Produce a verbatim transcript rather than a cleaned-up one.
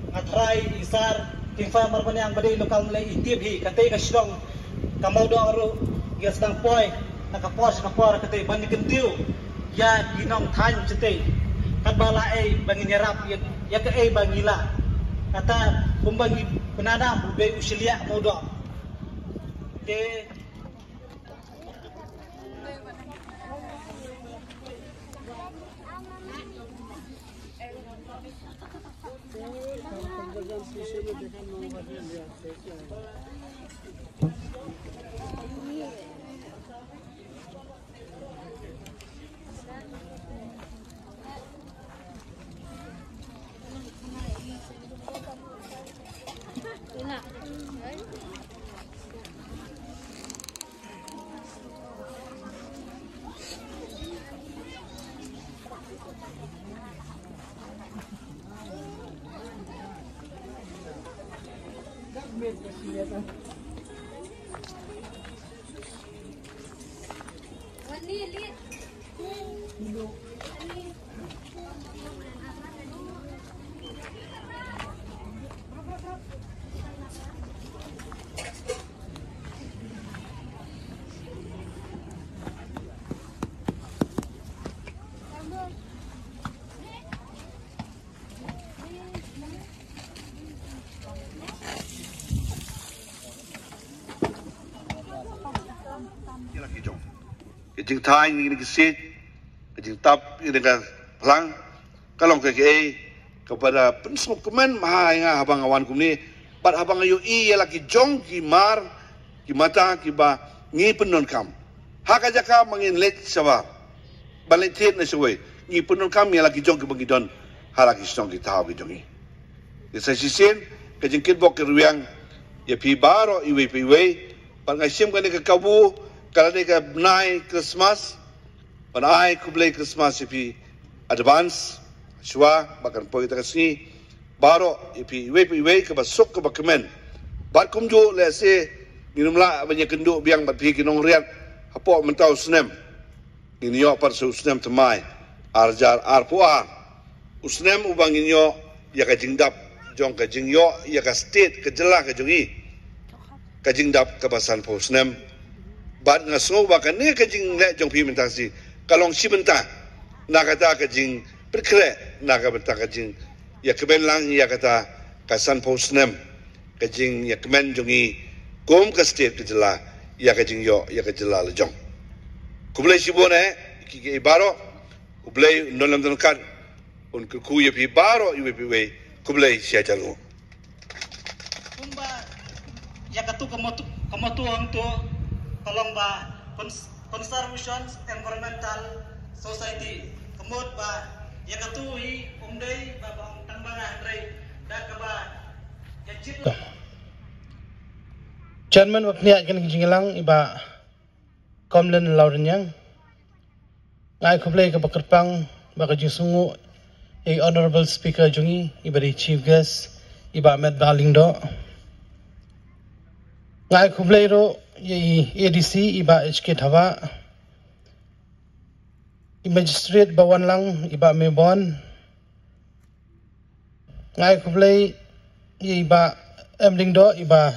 Nga trai i Sar Kingfa Marbaniang ba dei local M L A i tip hi, kata ka shnong ka Mawdoh ruh ngi sdang poi na ka por sha ka por, kata ban ïa kyntiew ïa ki nongthaiñ jete katba la ei ba ngin ïarap ïa, ïa kaei ba ngi lah. Kata kumba ngi pynadam u bei u shiliah Mawdoh. Te Ka jingthaiñ ïa kine ki siej, ka jingtap ïa kane ka phlang, ka long kaei kaei kaba da pynsngewkmen bha ïa nga haba nga wan kumne, bad haba nga ïohi ïa la ki jong ki mar, ki mata kiba ngi pyndonkam ha ka jaka ba ngin leit shabar, ban leit thied na shawei, ngi pyndonkam ïa la ki jong kiba ngi don ha la ki shnong ki thaw ki jong ngi. Ïa sa shisien ka jingkitbok ka rwiang ïa phi baroh iwei pa iwei. Bad nga shim kane ka kabu, ka la dei ka bnai Christmas, ban ai khublei Christmas ïa phi advance, shuwa ba kan poi kata ka sngi. Baroh ïa phi iwei pa iwei, kaba suk kaba kmen. Bad kumjuh lehse ngin ym lah ban ïakynduh biang bad phi ki nongriat hapoh mynta u snem. Ngin ïoh pat sa u snem thymmai, ar hajar arphew ar, u snem uba ngin ïoh ïa ka jingdap jong, ka jingïoh ïa ka state, ka jylla ka jong ngi, ka jingdap kaba sanphew snem. Bad nga sngew ba kane ka jingleh jong phi mynta shi ka long shi bynta na kata ka jingpynkhreh, na ka bynta ka jingïakmen lang ïa kata ka sanphew snem ka jingïakmen jong ngi kum ka state, ka jylla, ïa ka jingïoh ïa ka jylla la jong. Khublei shibun eh ki, ki baroh. U Blei un don lem don kat, un kyrkhu ïa phi baroh iwei pa iwei. Khublei shi hajar nguh. Kumba ïa katu ka motto, ka motto hangtu ka long ba Cons-, Conservation Environmental Society. Ka mut ba ïa katu hi um dei ba, ba ong tang ba nga, hynrei da kaba ïa jit. Chairman wa pynïaid kane ka jingïalang i Bah Komlen Lawriniang. Nga ai khublei kaba kyrpang bad ka jingsngewnguh ïa i Honorable Speaker jong ngi, i ba dei Chief Guest, i Bah Metbah Lyngdoh. Nga ai khublei ruh ïa i A D C, i Bah H K Thabah, i Magistrate ba wan lang, i Bah Mebon. Nga ai khublei ïa i Bah M Lyngdoh, i Bah